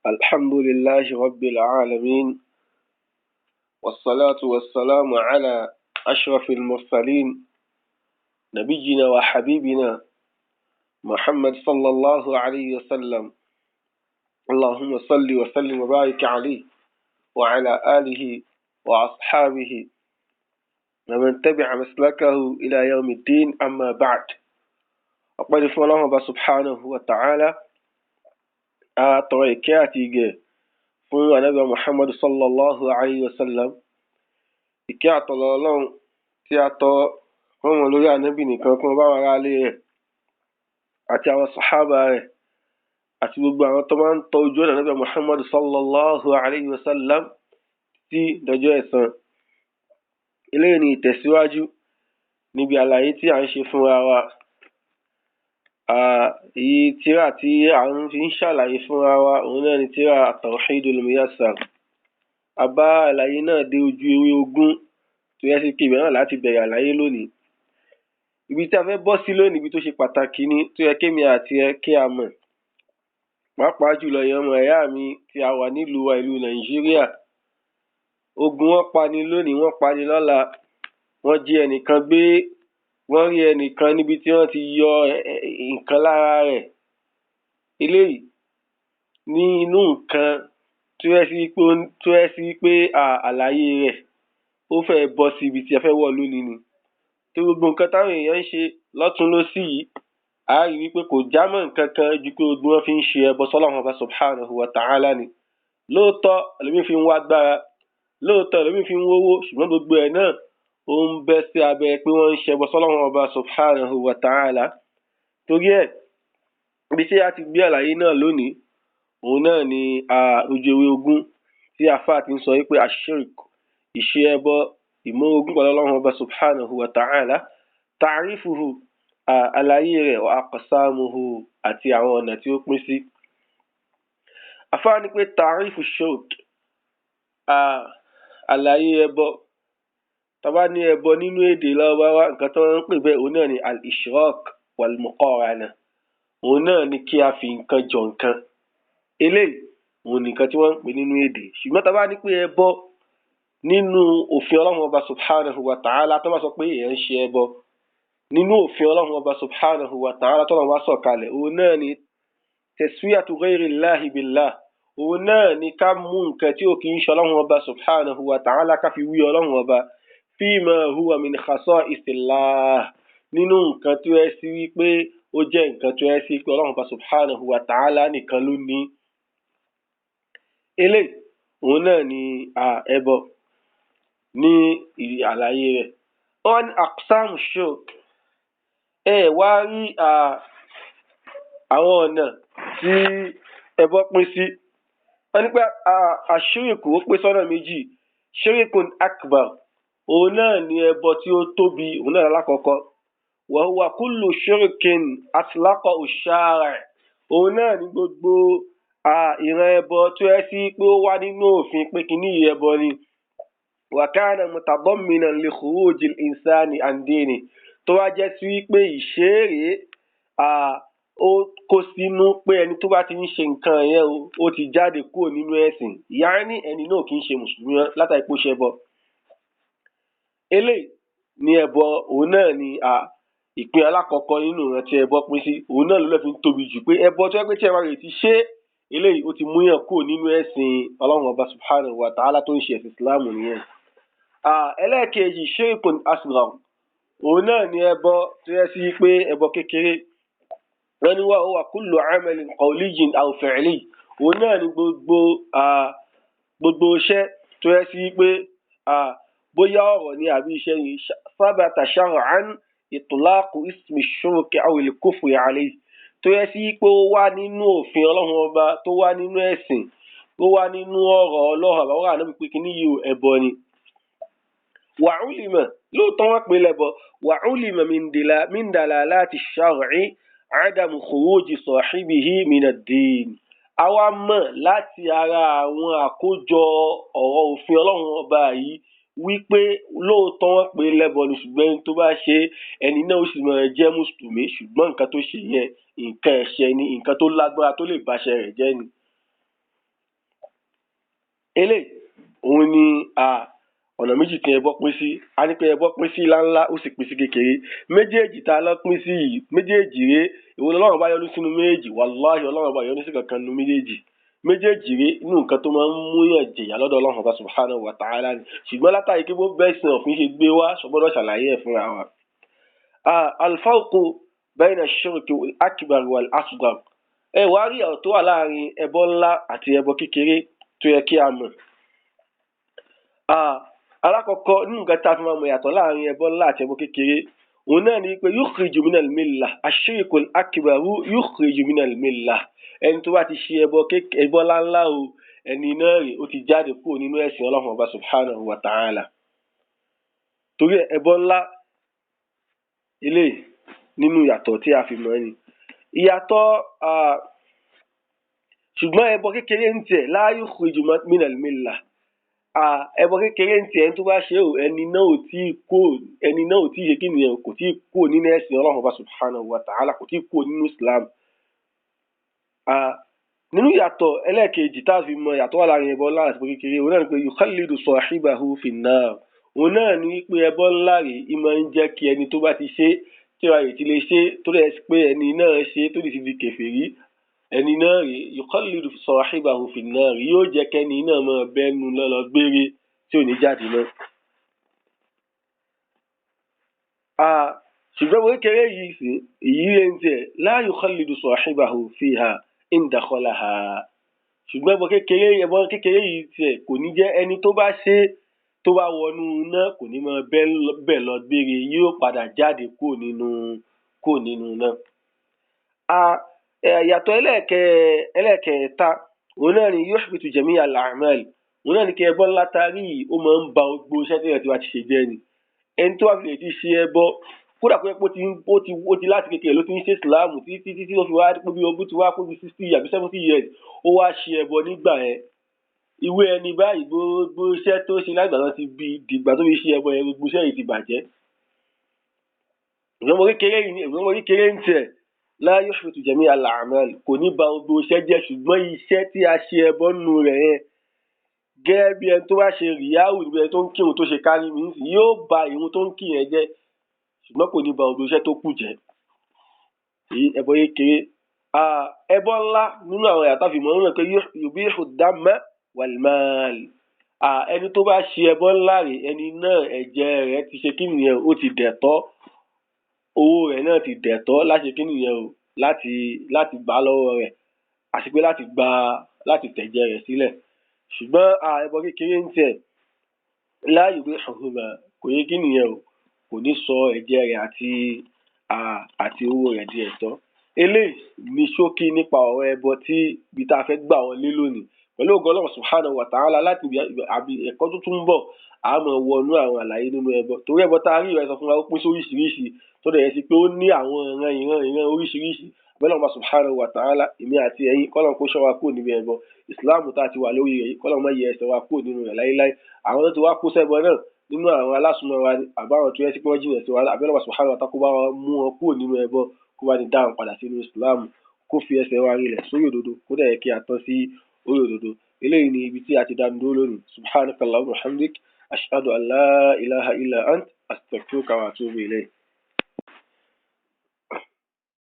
الحمد لله رب العالمين، والصلاة والسلام على أشرف المرسلين، نبينا وحبيبنا محمد صلى الله عليه وسلم. اللهم صل وسلم وبارك عليه وعلى آله وأصحابه ومن تبع مسلكه إلى يوم الدين. أما بعد، ọpẹ́ fún Ọlọ́run Ọba subhanahu wa ta'ala. A tọrọ ìkẹ́ àti ìgẹ̀ fún Ànábì Muhammad sallallahu alayhi wa sallam. Ìkẹ́ àtọ̀lọ̀ Ọlọ́run tí a tọ fún wọn lórí Ànábì nìkan kún bá wọn aráalé rẹ̀ àti àwọn sàhábà rẹ̀ àti gbogbo àwọn tó máa ń tọ ojú ọ̀nà Ànábì Muhammad sallallahu alayhi wa sallam tí dọjọ́ ẹ̀san. Eléyìí ni ìtẹ̀síwájú níbi àlàyé tí à ń ṣe fúnra wa. Èyí tírà tí à ń fi ń ṣàlàyé fúnra wa, òun náà ni tírà At-Tawhidul Muyassar. A bá àlàyé náà dé ojú ewé 20, tó yẹ sí pé ibẹ̀ náà láti bẹ̀rẹ̀ àlàyé lónìí. Ibi tí a fẹ́ bọ́ sí lónìí, ibi tó ṣe pàtàkì ni, tó yẹ kémi àti ẹ kí a mọ̀, pàápàá jùlọ ìyẹn ọmọ ìyá mi tí a wà nílùú wa, ìlú Nàìjíríà. Ogun wọn pani lónìí, wọ́n pani lọ́la, wọ́n jí ẹnìkan gbé, wọ́n rí ẹnìkan níbi tí wọ́n ti yọ nǹkan lára rẹ̀. Eléyìí ní inú nǹkan tó yẹ sí pé àlàyé rẹ̀ ó fẹ́ bọ́ sí ibi tí a fẹ́ wọ̀ lónìí ni. Tó gbogbo nǹkan táwọn èèyàn ń ṣe lọ́tùn lósì yìí, a rí wípé kò jámọ́ nǹkan kan ju pé gbogbo wọn fi ń ṣe ẹbọ sọ́lọ́run Ọba subhanahu wa ta'ala ni. Lóòótọ́, ẹlòmíì fi ń wá agbára, lóòótọ́, ẹlòmíì fi ń wówó, ṣùgbọ́n gbogbo ẹ̀ náà, ó ń bẹ́ sí abẹ́ pé wọ́n ń ṣẹbọ sọ́lọ́run Ọba subhanahu wa ta'ala. Torí ẹ̀, ibi tí a ti gbé àlàyé náà lónìí, òun náà ni ojú ewé 20, tí àfáà ti ń sọ wípé ashirk, ìṣe ẹbọ, ìmórogún pẹ̀lú Ọlọ́run Ọba subhanahu wa ta'ala, ta'rifuhu, àlàyé rẹ̀, wa aqsamuhu, àti àwọn ọ̀nà tí ó pín sí. Àfáà ní pé ta'rifu shirk, àlàyé ẹbọ. Tá bá ní ẹbọ nínú èdè Lárúbáwá, nǹkan tí wọ́n ń pè bẹ́ẹ̀, òun náà ni al-ishrak wal-muqarana, òun náà ni kí a fi nǹkan jọ nǹkan. Eléyìí òun nìkan tí wọ́n ń pè nínú èdè. Ṣùgbọ́n tá bá ní pé ẹbọ nínú òfin Ọlọ́run Ọba subhanahu wa ta'ala, tó bá sọ pé èèyàn ń ṣe ẹbọ nínú òfin Ọlọ́run Ọba subhanahu wa ta'ala tọ́lọ́run wá sọ̀kalẹ̀, òun náà ni taswiyatu ghayrillahi billah, òun náà ni ká mú nǹkan tí ò kì í ṣe Ọlọ́run Ọba subhanahu wa ta'ala, ká fi wí Ọlọ́run Ọba, fima huwa min khasa'isillah, nínú nǹkan tó yẹ sí wípé ó jẹ́ nǹkan tó yẹ sí pé Ọlọ́run Ọba subhanahu wa ta'ala nìkan ló ní. Eléyìí òun náà ni ẹbọ ní àlàyé rẹ̀. Wọ́n ní aqsamu shirk. Ẹ wá rí àwọn ọ̀nà tí ẹbọ pín sí. Wọ́n ní pé àṣírìkù, ó pín sọ́nà méjì. Shirkun akbar, òun náà ni ẹbọ tí ó tóbi, òun náà lálákọ̀ọ́kọ́. Wa huwa kullu shirkin atlaqahu ash-shari', òun náà ni gbogbo ìran ẹbọ tó yẹ sí pé ó wá nínú òfin pé kiní yìí ẹbọ ni. Wa kana mutadamminan li khurujil insani an dinihi, tó wá jẹ́ sí wípé ìṣe rèé, ó kó sínú pé ẹni tó bá ti ń ṣe nǹkan yẹn o, ó ti jáde kúrò nínú ẹ̀sìn, ya'ni ẹni náà kì í ṣe mùsùlùmí mọ́ látàrí pé ó ṣẹbọ. Eléyìí ní ẹbọ, òun náà ni ìpín alákọ̀ọ́kọ́ nínú ìran tí ẹbọ pín sí. Òun náà ló lè fi ń tóbi jù, pé ẹbọ tó jẹ́ pé tí ẹ bá rè ti ṣe eléyìí, ó ti múyàn kúrò nínú ẹ̀sìn Ọlọ́run Ọba subhanahu wa ta'ala tó ń ṣe ẹ̀sìn Ìsìláàmù nìyẹn. Ẹlẹ́ẹ̀kejì, shirkun asghar, òun náà ni ẹbọ tó yẹ sí pé ẹbọ kékeré. Wọ́n ní wa huwa kullu amalin qawliyyin aw fi'li, òun náà ni gbogbo iṣẹ́ tó yẹ sí pé bóyá ọ̀rọ̀ ni àbí iṣẹ́ ni, thabata shar'an itlaqu ismi shirki aw al-kufri alayhi, tó yẹ sí pé ó wá nínú òfin Ọlọ́run Ọba, tó wá nínú ẹ̀sìn, tó wá nínú ọ̀rọ̀ Ọlọ́run àbáwọ̀ Ànábì pé kiní yìí o, ẹbọ ni. Wa ulima, lóòótọ́ wọ́n pè é lẹ́bọ, wa ulima min dalalati shar'i adamu khuruji sahibihi min ad-din, a wá mọ̀ láti ara àwọn àkójọ ọ̀rọ̀ òfin Ọlọ́run Ọba yìí wípé lóòótọ́ wọ́n pè é lẹ́bọ ni, ṣùgbọ́n ẹni tó bá ṣe é, ẹni náà ó sì máa jẹ́ mùsùlùmí, ṣùgbọ́n nǹkan tó ṣe yẹn, nǹkan ẹ̀ṣẹ̀ ni, nǹkan tó lágbára tó lè baṣẹ́ rẹ̀ jẹ́ ni. Eléyìí òun ni ọ̀nà méjì tí ẹbọ pín sí. A ní pé ẹbọ pín sí ńláńlá, ó sì pín sí kékeré. Méjèèjì tá a lọ pín sí yìí, méjèèjì rèé, èwo lọ́lọ́run bá yọ́nú sínú méjèèjì? Wàláhì, Ọlọ́run bá yọ́nú sí kankan nínú méjèèjì. Méjèèjì rèé, inú nǹkan tó máa ń mú yàn jìyà lọ́dọ̀ Ọlọ́run Ọba subhanahu wa ta'ala ni. Ṣùgbọ́n látàrí kí bó bẹ́ẹ̀ sin òfin ṣe gbé wá, ṣọgbọ́dọ̀ ṣàlàyé ẹ̀ fúnra wa. Al-farqu bayna ash-shirki al-akbar wal-asghar. Ẹ wá rí ọ̀rọ̀ tó wà láàrin ẹbọ ńlá àti ẹbọ kékeré tó yẹ kí a mọ̀. Alákọ̀ọ́kọ́ nínú nǹkan tá a fi máa mọ̀ yàtọ̀ láàrin ẹbọ ńlá àti ẹbọ kékeré, òun náà ni pé yukhriju minal millah, ash-shirku al-akbaru yukhriju minal millah. Ẹni tó bá ti ṣe ẹbọ ńláńlá o, ẹni náà rè ó ti jáde kúrò nínú ẹ̀sìn Ọlọ́run Ọba subhanahu wa ta'ala. Torí ẹbọ ńlá eléyìí nínú ìyàtọ̀ tí a fi mọ̀ ni. Ìyàtọ̀, ṣùgbọ́n ẹbọ kékeré ń tiẹ̀, la yukhriju minal millah. Ẹbọ kékeré ń tiẹ̀, ẹni tó bá ṣe o, ẹni náà ò tí kó, ẹni náà ò tí ṣe kí nìyẹn, kò tí kó nínú ẹ̀sìn Ọlọ́run Ọba subhanahu wa ta'ala, kò tí kó nínú Islam. Nínú ìyàtọ̀ ẹlẹ́ẹ̀kejì tá a fi mọ ìyàtọ̀ wà láàrin ẹbọ ńlá àti ẹbọ kékeré, òun náà ni pé yukhallidu sahibahu fin-nar. Òun náà ni pé ẹbọ ńlá rèé, í máa ń jẹ́ kí ẹni tó bá ti ṣe, tí wàá ti lè ṣe, tó dẹ̀ pé ẹni náà ṣe tó lè ti di kèfèrí, ẹni náà rèé yukhallidu sahibahu fin-nar, yóò jẹ́ kẹ́ni náà máa bẹ́nu lọ́lọ́ gbére tí ò ní jáde mọ́. Ṣùgbọ́n ẹbọ kékeré yìí sì, èyí rẹ̀ ń tiẹ̀, la yukhallidu sahibahu fiha in dakhalaha. Ṣùgbọ́n ẹbọ kékeré yìí tiẹ̀ kò ní jẹ́ ẹni tó bá ṣe tó bá wọnú iná, kò ní máa bẹ́ẹ̀ lọ gbére, yóò padà jáde kúrò nínú iná. Ìyàtọ̀ ẹlẹ́ẹ̀kẹta, òun náà ni yuhbitu jami'a al-a'mal. Òun náà ni kí ẹbọ ńlá tarí yìí, ó máa ń ba gbogbo iṣẹ́ tí èèyàn ti wá ti ṣe jẹ́ ni. Ẹni tó bá fi lè ti ṣe ẹbọ, kódà pé ó ti láti kékeré ló ti ń ṣe Ìsìláàmù títí títí ó fi wá pé bí ogún ti wá pé bí 60 àbí 70 years, ó wá ṣe ẹbọ nígbà yẹn. Ìwé ẹni báyìí, gbogbo iṣẹ́ tó ṣe lágbà tó ti bí dìgbà tó fi ṣe ẹbọ yẹn, gbogbo iṣẹ́ yìí ti bàjẹ́. Ìgbọ́n kékeré ń tiẹ̀, la yuhbitu jami'a al-a'mal, kò ní ba gbogbo iṣẹ́ jẹ́, ṣùgbọ́n iṣẹ́ tí a ṣe ẹbọ nínú rẹ̀ yẹn, gẹ́gẹ́ bí ẹni tó bá ṣe rìyáwù, bí ẹni tó ń kírun tó ṣe kárí mi, yóò ba ìrun tó ń kí yẹn jẹ́, ṣùgbọ́n kò ní ba gbogbo iṣẹ́ tó kù jẹ́. Ẹbọ kékeré. Ẹbọ ńlá nínú àwọn ìyàtọ̀ àfihàn òun náà pé yubihu ad-damma wal-mal. Ẹni tó bá ṣe ẹbọ ńlá rè, ẹni náà ẹ̀jẹ̀ rẹ̀ ti ṣe kí nìyẹn, ó ti dẹ̀tọ́, owó rẹ̀ náà ti dẹ̀tọ́ láti ṣe kí nìyẹn o, láti gbà lọ́wọ́ rẹ̀, àti pé láti tẹ̀jẹ̀ rẹ̀ sílẹ̀. Ṣùgbọ́n ẹbọ kékeré ń tiẹ̀, la yubihuhuma, kò yẹ kí nìyẹn o, kò ní sọ ẹ̀jẹ̀ rẹ̀ àti owó rẹ̀ di ẹ̀tọ́. Eléyìí ni ṣókí nípa ọ̀rọ̀ ẹbọ tí ibi tá a fẹ́ gbà wọlé lónìí. Pẹ̀lú ògo Ọlọ́run subhanahu wa ta'ala, láti àbí ẹ̀kọ́ tó tún ń bọ̀, a máa wọnú àwọn àlàyé nínú ẹbọ. Torí ẹbọ tá a rí ìrẹsọ fún wa, ó pín sí oríṣiríṣi, tó dẹ̀ yẹ sí pé ó ní àwọn ìran ìran oríṣiríṣi. Bẹ́ẹ̀ Ọlọ́run subhanahu wa ta'ala, èmi àti ẹ̀yin, kọ́lọ́n kó ṣọ́ wa kúrò níbi ẹbọ. Ìsìláàmù tá a ti wà lórí rẹ̀ yìí, kọ́lọ́n má yẹ ẹsẹ̀ wa kúrò nínú rẹ̀ láéláé. Àwọn tó ti wá kó sẹ́bọ náà nínú àwọn alásùnmọ́ wa, àbáwọn tó yẹ sí pé wọ́n jìnà sí wa, àbí Ọlọ́run subhanahu wa ta'ala kó bá wa mú wọn kúrò nínú ẹbọ, kó bá ní dá wọn padà sínú Ìsìláàmù, kó fi ẹsẹ̀ wa rinlẹ̀ sórí òdodo, kó dẹ̀ yẹ kí a tán sí orí òdodo. Eléyìí ni ibi tí a ti dánu dúró lónìí. Subhanaka Allahumma wa hamdik, ashhadu an la ilaha illa ant, astaghfiruka wa atubu ilayk.